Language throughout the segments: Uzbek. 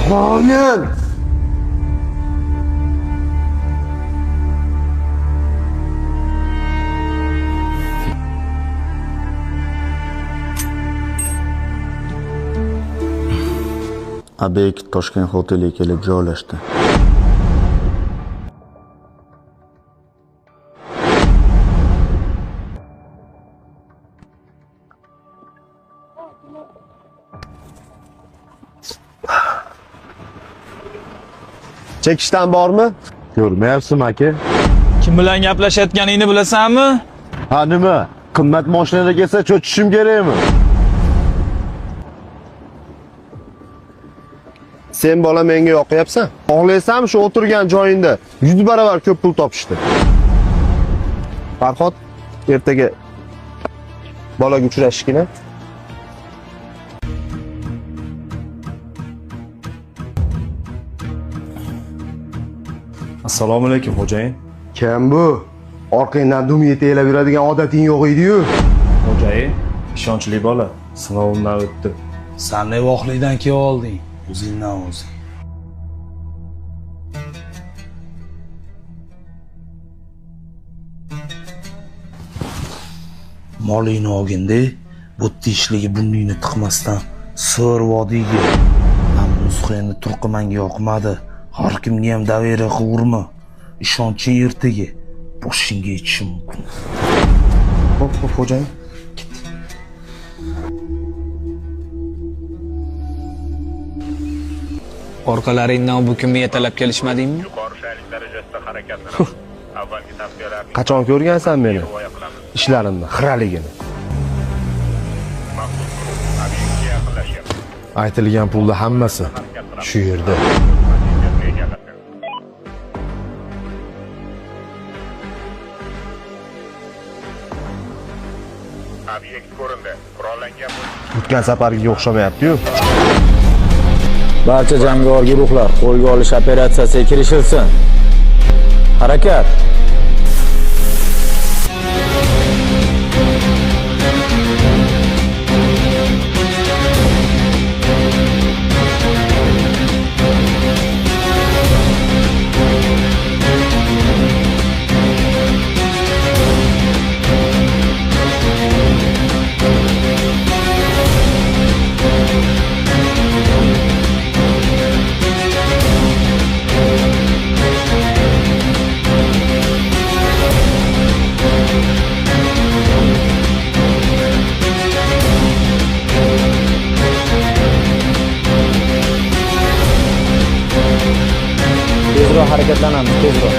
Xoin! Obyekt Toshkent hoteliga kelib joylashdi. Chekishdan bormi? Ko'rmayapsizmi aka? Kim bilan gaplashayotganingni bilasanmi? Ha, nima? Qimmat mashinada kelsa cho'chishim kerakmi? Sen bola menga yoqyapsan. Xohlasam shu o'tirgan joyingda 100 barobar ko'p pul topishdi. Farhod, ertaga bolaga uchrashishgina. Assalomu alaykum xo'jayin. Kim bu? Orqangdan dum yetaklab yuradigan odating yo'q edi-yu. Xo'jayin, ishonchli bola, sinovimdan o'tdi. San nevoqlikdan kelib olding, o'zingdan o'zing. Molingni olgin-da, bu tishligi burningni tiqmasdan so'r vodiyga. Mana nusxa endi turqi menga yoqmadi. Har kimga ham davera qilurma. Ishonching ertaga boshingga yetishi mumkin. Xo'p, xo'p, xo'jayin. Orqalaringdan bu kunga yetalab kelishmadingmi? Qachon ko'rgansan meni? Ishlarimni, xiraligini. Aytilgan pulda hammasi shu yerda. O'tgan safargiga o'xshamayapti-yu. Barcha jangovar guruhlar qo'lga olish operatsiyasiga kirishilsin. Harakat. Tezroq harakatlanamiz, tezroq.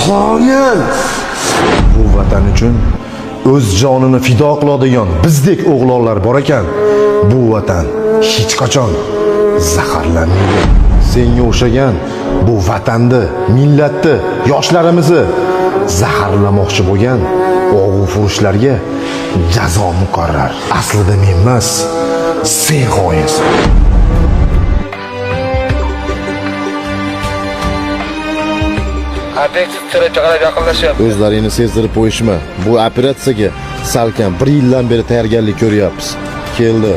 Xoin! Bu vatan uchun o'z jonini fido qiladigan bizdek o'g'lonlar bor ekan. Bu vatan hech qachon zaharlanmaydi. Senga o'xshagan bu vatanni, millatni, yoshlarimizni zaharlamoqchi bo'lgan og'ufurushlarga jazo muqarrar. Aslida men emas, sen xoinsan. O'zlaringni sezdirib qo'yishma. Bu operatsiyaga salkam 1 yildan beri tayyorgarlik ko'ryapmiz. Keldi.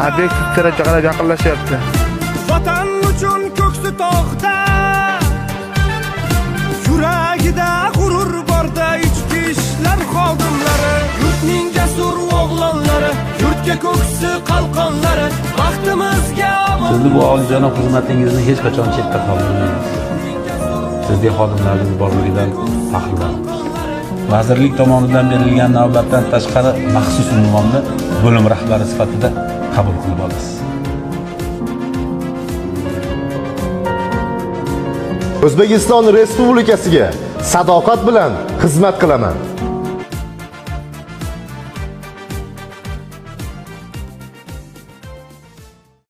Obyekt qarab yaqinlashyapti. Vatan uchun ko'ksi tog'da, yuragida g'urur borda ichki ishlar xodimlari, yurtning jasur o'g'lonlari, yurtga ko'ksi qalqonlari, baxtimizga omon. Sizni bu olijanob xizmatingizni hech qachon chetda qoldirmaymiz. Sizdek xodimlarimiz borligidan faxrlanamiz. Vazirlik tomonidan berilgan navbatdan tashqari maxsus unvonni bo'lim rahbari sifatida qabul qilib olasiz. O'zbekiston Respublikasiga sadoqat bilan xizmat qilaman.